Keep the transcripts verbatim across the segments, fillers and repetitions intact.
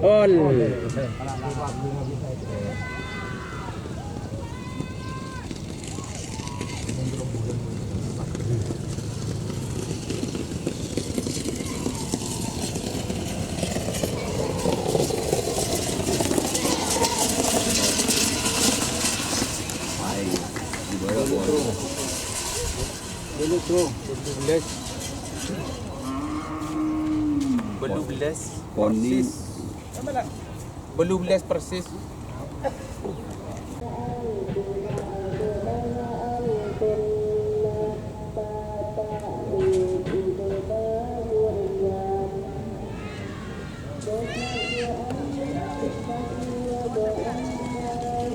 Ol. Bâllu, Bro. Bâllu bellâs. Bâllu bellâs. Poni. Persis. Bâllu bellâs persis.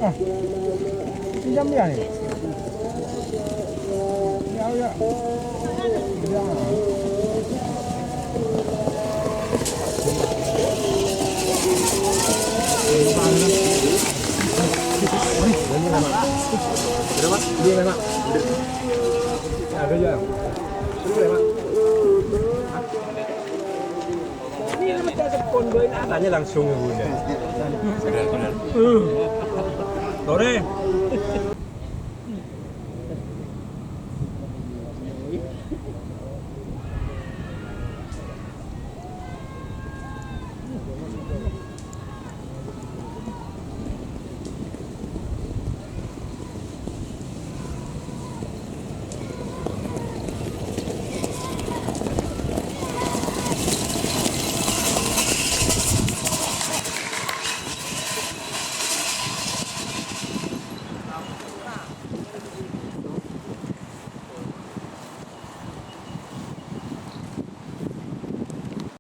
Ah, pinjam dia ni. Ya, ya. Ya. Ada ya. Ini, Pak. Ini kita telepon, Boy. Tanya langsung, Ibu. Sore.